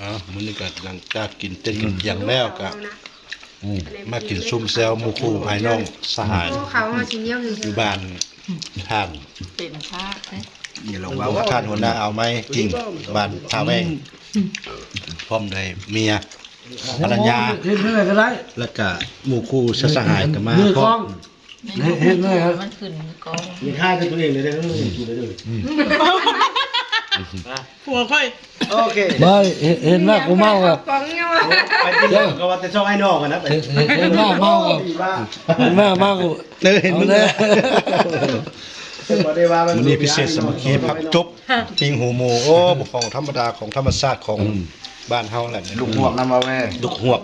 ອ້າວ ມື້ນີ້ກໍຫຼັງຈາກກິນເຕັນກິນຫຍັງແລ້ວກໍ ອືມ ມາກິນຊຸມແຊວໝູ່ຄູ່ອ້າຍນ້ອງສະຫາຍ ເຂົາຊິໜຽວຢູ່ ຢູ່ບ້ານທ່ານ ເປັນພາກເດ້ ຢ່າລົງເວົ້າ ທ່ານຫົວໜ້າອາວໄມ້ຈິງ ບ້ານທ່າແວງ ອືມ ພ້ອມດ້ວຍເມຍ ພັນລະຍາ ເຮັດແນວໃດກໍໄດ້ ແລ້ວກະໝູ່ຄູ່ສະຫາຍກໍມາພ້ອມ ເຮັດ ເຮັດແນວໃດ ມັນຂຶ້ນກ້ອງ ຢ່າຖ່າຍແຕ່ຕົວເອງເດີ ເດີ ເດີ ອືມ ຜົວຂ້ອຍ ໂອເຄ ບໍ່ ເຫັນ ເຫັນວ່າກູເມົາກໍ ໄປກິນເຫຼົ້າກໍວ່າແຕ່ຊ່ອງອ້າຍນ້ອງຫັ້ນນະ ເຫັນ ເຫັນວ່າເມົາກໍ ເຫັນວ່າເມົາກໍ ເອີ ເຫັນມຶງ ເອົາແລ້ວ ມື້ນີ້ພິເສດສາມັກຄີ ຜັກຈົບ ປີ້ງຫູໝູ ໂອ້ ບໍ່ ຂອງທຳມະດາ ຂອງທຳມະຊາດຂອງ ອືມ ບ້ານເຮົາແຫຼະ ລູກຫວກນຳວ່າແວ່ ລູກຫວກ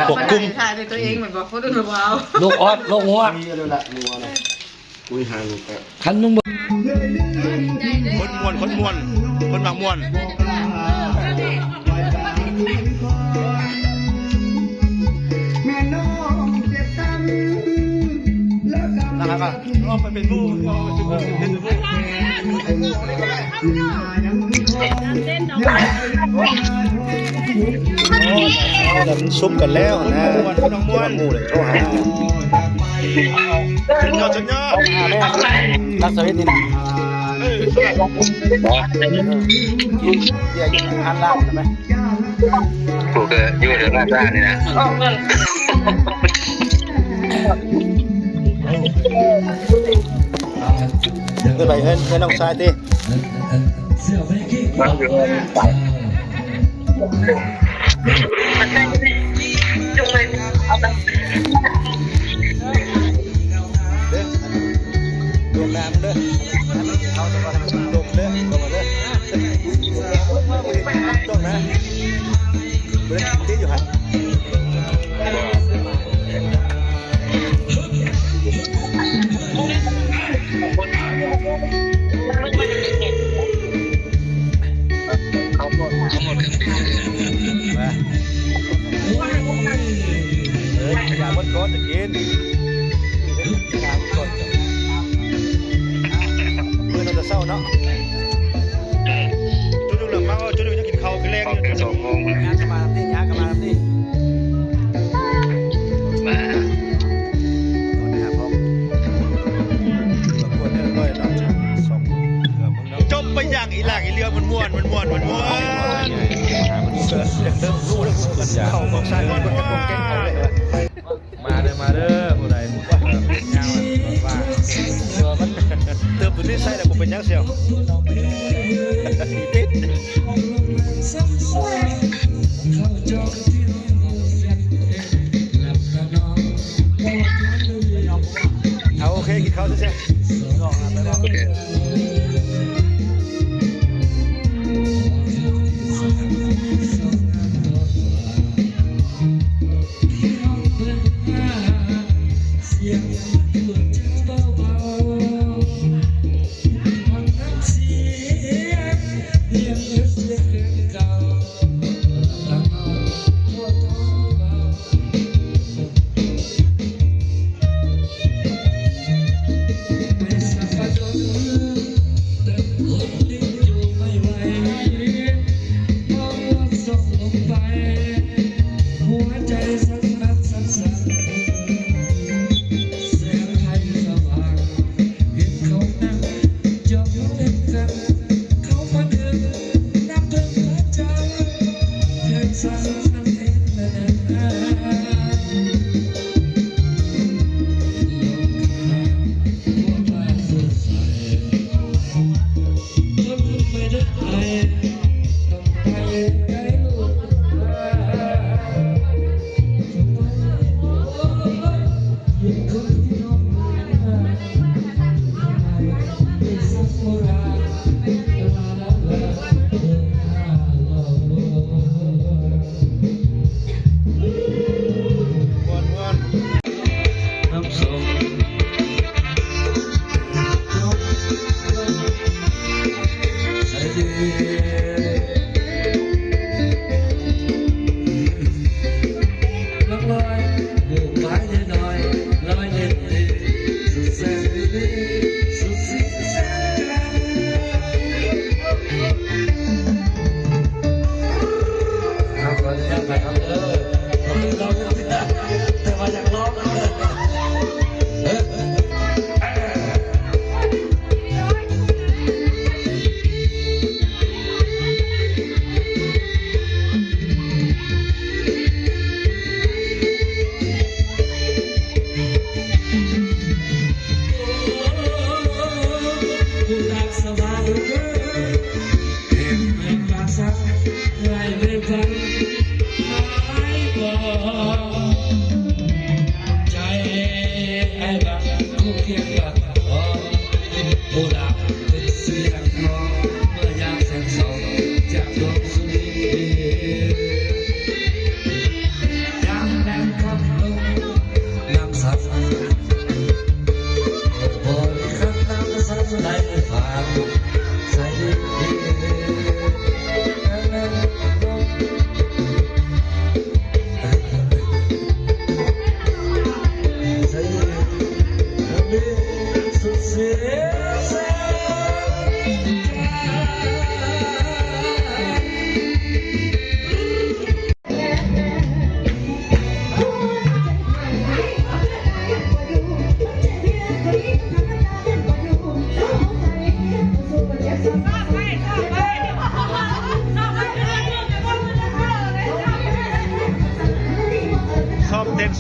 ພວກກຸ້ງ ຖ່າຍແຕ່ຕົວເອງແມ່ນບໍ່? ຄົນອື່ນບໍ່ເອົາ ລູກອອດ ລູກຫວກ ມີຢູ່ແລ້ວລະ ມີຢູ່ແລ້ວ ອຸ້ຍ ຫາລູກ ຄັນໜຸ່ມ ຄົນມ່ວນ ຄົນມ່ວນ ຄົນມັກມ່ວນ ນັ້ນລະກໍ ເອົາໄປເປັນໝູ່ ເອົາໄປເປັນໝູ່ ເປັນໝູ່ ເອົາແລ້ວ ມັນຊຸມກັນແລ້ວນະ ໝູ່ເລີຍໂທຫາ ສຸດຍອດ ສຸດຍອດ ລັກສະວິດນີ້ນະ ເອີ ເບຍຢູ່ຮ້ານລາບຫັ້ນນະ ກູກໍຢູ່ແຖວລາດຊານີ້ນະ ໄປເຮືອນ ເຮືອນນ້ອງຊາຍຕິ ເດີ ລວກນ້ຳເດີ ເອົາສະກ່ອນ ໃຫ້ມັນຕົ້ມເດີ ຕົ້ມເດີ ຕ້ອງນະ ບໍ່ໄດ້ກິນຕິຢູ່ຫັ້ນ ເອົາໝົດ ເອົາໝົດເຄື່ອງບິນເລີຍ ມາ ເອີ ຢ່າໝົດກ່ອນຈະກິນ ຢ່າໝົດກ່ອນ ມື້ນັ້ນແຕ່ເຊົ້າເນາະ ຈົນຢູ່ເລື່ອງເມົາ ຈົນຢູ່ຍັງກິນເຂົ້າກິນແລງຢູ່ ສອງໂມງ ຍາກກໍມານຳນີ້ ຍາກກໍມານຳນີ້ ມາ ຈົບໄປຢ່າງອີຫຼາກອີເຫຼືອ ມ່ວນໆ ມ່ວນໆ ມ່ວນໆ ເຂົ້າຂອງຊາຍກ່ອນ ມາເດີ ມາເດີ ຜູ້ໃດ ເອີ ເຕີມຕົວນີ້ໃສ່ແລ້ວບໍ່ເປັນຫຍັງຊຽວ ເອົາ ໂອເຄ ກິນເຂົ້າຊະ ໂອເຄ.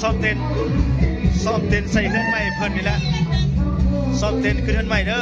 ຊ້ອມເຕັ້ນ ຊ້ອມເຕັ້ນໃສ່ເຮືອນໃໝ່ເພິ່ນນີ້ແຫຼະ ຊ້ອມເຕັ້ນຂຶ້ນເຮືອນໃໝ່ເດີ.